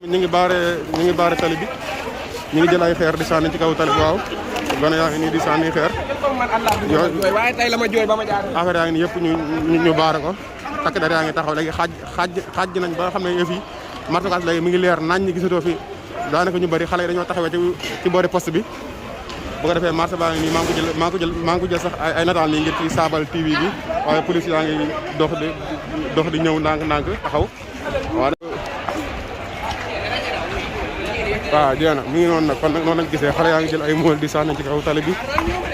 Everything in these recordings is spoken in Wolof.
ñu ngi baare tali bi ñu ngi jël ay xeer di sànni ci kaw tali bi waaw gone yaa ngi nii di sànni xeer yooyu waaye tey la ma jooy ba ma jaar affaire yaa ngi nii yëpp ñu baare ko takk der yaa ngi taxaw léegi xaaj nañ ba xam ne yëf yi martukaas léegi mi ngi leer nañ ñi gisatoo fi daanaka ñu bëri xale yi dañoo taxawee ci boori poste bi bu ko defee marché baa ngi nii maa ngi ko jël sax ay nataal nii ngir ci Saabal TV bi waaye police yaa ngi dox di ñëw ndànk taxaw waaw jeex na mi ngi noonu nag kon nag noonu lañ gisee xale yaa ngi jël ay mool di sànni ci kaw tali bi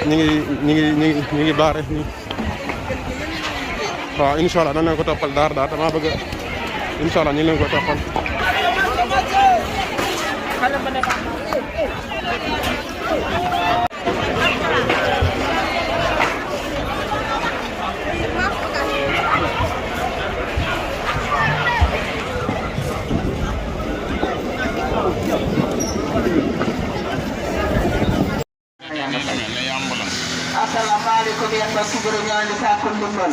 ñu ngi baare nii waaw incha allah dañ leen ko toppal daar dama bëgg incha allah ñu ngi leen ko toppal asalaamaaleykum yéen mbokki Gërëm ñaani Sakku Ndimbal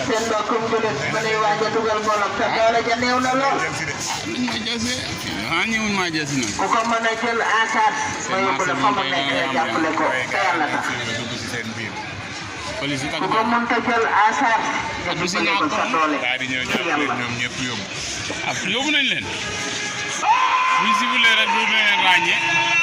seen mbokkum julit ba lay waaj a dugal bolom te doole ja néew na lool ku ko mën a jël en charge ma yóbbu la fa mu nekk jàppale ko te yàlla tax ku ko mënta jël en charge nga dimbale ko sa doole ci yàlla yóbbu nañ leen bu sibulee rek du leen ràññee